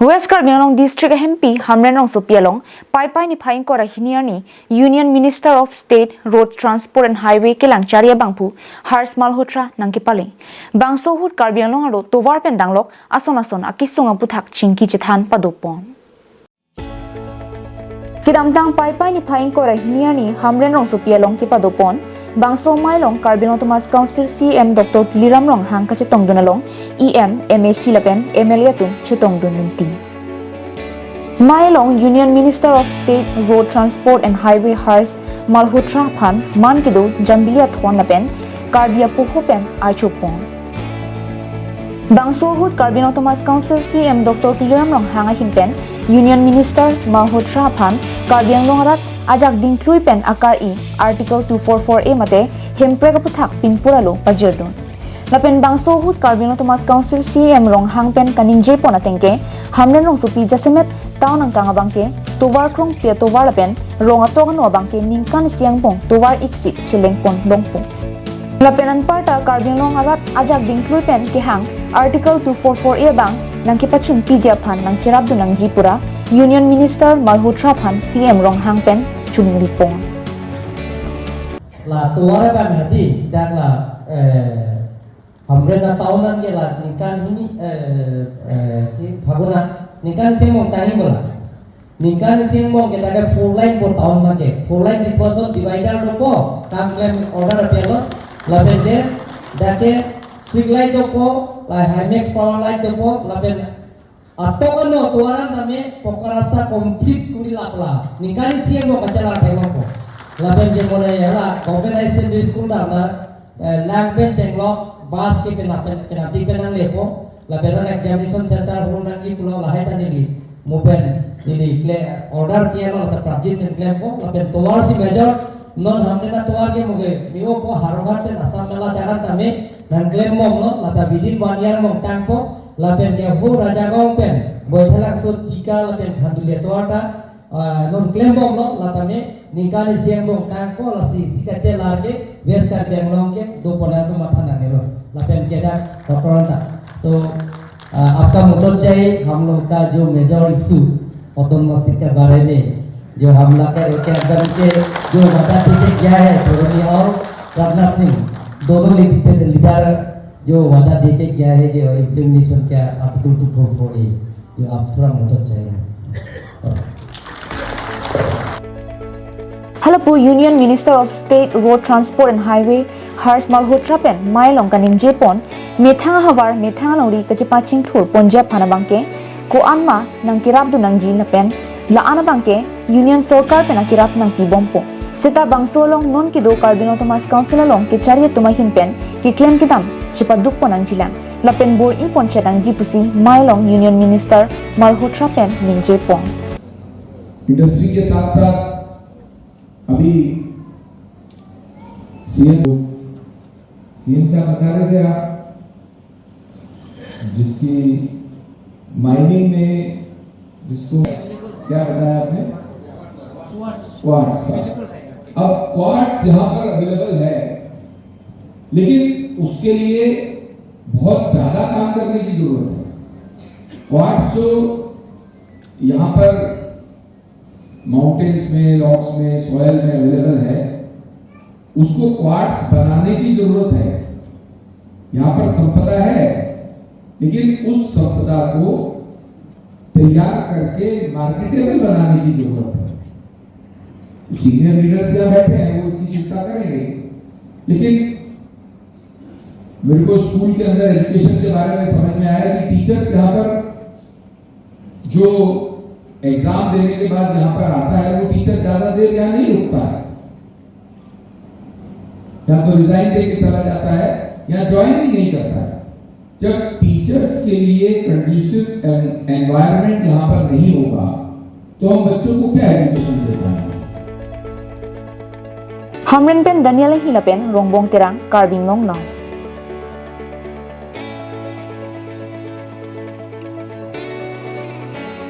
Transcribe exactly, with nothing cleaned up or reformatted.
West Karbi Anglong District ahempi Hamren Rongsopi along Paipai niphai ingkoi ra hini arni Union Minister of State Road Transport and Highway kelang charli abangphu Harsh Malhotra nangkepale. Bangso ahut Karbi Anglong arlo tovar pen danglok ason ason akesung aputhak chingki chethan padopon. Kedamtang Paipai niphai ingkoi ra hini arni Hamren Rongsopi along kepadopon bangso amei along Karbi Anglong Autonomous Council C E M Doctor Tuliram Ronghang kachetongdun along E M, M A C lapen M L A atum chetongdun ningti. Amei along Union Minister of State Road Transport and Highway Harsh Malhotra aphan man kedo jambili athon lapen Karbi apoho pen archopon. Bangso ahut Karbi Anglong Autonomous Council C E M Doctor Tuliram Ronghang ahin pen Union Minister Malhotra aphan Karbi Anglong arat ajak dingklui pen akari Article two four four A mate Hemprek aputhak pinpur alo pajirdun. Lapen bangso ahut Karbi Anglong Autonomous Council C E M Ronghang pen kaningjepon ateng ke Hamren Rongsopi jasemet town angkang abangke tovar krongpi atovar lapen rong atok ano abangke ningkan isi angbong tovar iksip chelengpon longpo. Lapen anparta Karbi Anglong arat ajak dingklui pen kehang Article two four four A abang nangkepachunpiji aphan nangcherapdun nangji pura Union Minister Malhotra aphan C E M Ronghang pen choningri pon. La tovar abang hadi dak la, eh, Hamren atown an ke la ningkan hini, eh, eh, ki phaguna ningkan isi angbong tangji bola. Ningkan isi angbong ke dak ke four lane po town ma ke. Four lane di person divider dopo, kam klem order apialo. Lapen ke dak ke street light dopo, la Himax power light dopo, lapen atok ano tovar an tame poka rasta complete kuri lapla. Ningkan isi angbong kachelar thekpo. Lapen je mole ya la, Government Higher Secondary School dam na, eh, nang pen chenglok, bus ke pena pen, penalty pen nanglepo. Lapen examination center hall nangji pulo lahai ta neli. Mo pen neli kle order pialo ta prapjin pen klempo. Lapen tovar si major, non Hamren atovar ke mo ke, mio po Howraghat pen Assam Mela jagan tame nangklembomlo, lata within one year angbong tangpo. Lapen ke ho Rajagaon pen Baithalangso Tika lapen Khanduli atovar ta, ah, non klembomlo, la tame ningkan isi angbong tangpo, lasi isi kachelar ke West Karbi Anglong ke dopon atum matha nangnelo. Lapen ke dak doctor anta. तो, आ, आपका मदद चाहिए, हम लोग का जो major issue autonomous seat के बारे में, जो हम लोग का एक एकदम के जो वादा दे के गया है, बरौनी और राजनाथ सिंह, दोनों लीड-, लीडर जो वादा दे के गया है, जो इम्प्लीमेंटेशन क्या आर्टिकल टू फोर फोर ए, जो आप थोड़ा मदद चाहिए। Halapu Union Minister of State Road Transport and Highway Harsh Malhotra pen amei along kaningjepon, methang ahavar methang alongri kachepachingthur ponji aphan abangke ko-an ma nangkerapdun nangji lapen la-an abangke Union Sorkar pen akerap nangpibompo. Seta bangso along non kedo Karbi Anglong Autonomous Council along kecharli atum ahin pen keklem kedam chepadukpon nangjilang lapen bor-ipon chetangji pusi amei along Union Minister Malhotra pen ningjepon. Industry के साथ साथ अभी CM, CM साहब बता रहे थे आप, जिसकी माइनिंग में जिसको क्या बताया आपने? क्वार्ट्स का। अब क्वार्ट्स यहाँ पर अवेलेबल है, लेकिन उसके लिए बहुत ज्यादा काम करने की जरूरत है। क्वार्ट्स जो यहाँ पर माउंटेन्स में, रॉक्स में, सॉयल में अवेलेबल है, उसको क्वार्ट्स बनाने की जरूरत है। यहाँ पर संपदा है, लेकिन उस संपदा को तैयार करके मार्केटेबल बनाने की जरूरत है। सीनियर लीडर्स यहाँ बैठे हैं, वो इसकी चिंता करेंगे, लेकिन मेरे को स्कूल के अंदर एजुकेशन के बारे में समझ में आया कि टीचर्स यहाँ पर जो एग्जाम देने के बाद यहाँ पर आता है, वो टीचर ज्यादा देर यहाँ नहीं रुकता है, या तो रिजाइन दे के चला जाता है या ज्वाइन ही नहीं करता है। जब टीचर्स के लिए कंड्यूसिव एनवायरनमेंट यहाँ पर नहीं होगा, तो हम बच्चों को क्या एजुकेशन दे पाएंगे? Hamren pen Daniel Hila pen Rongbong Terang, Karbi Anglong Live.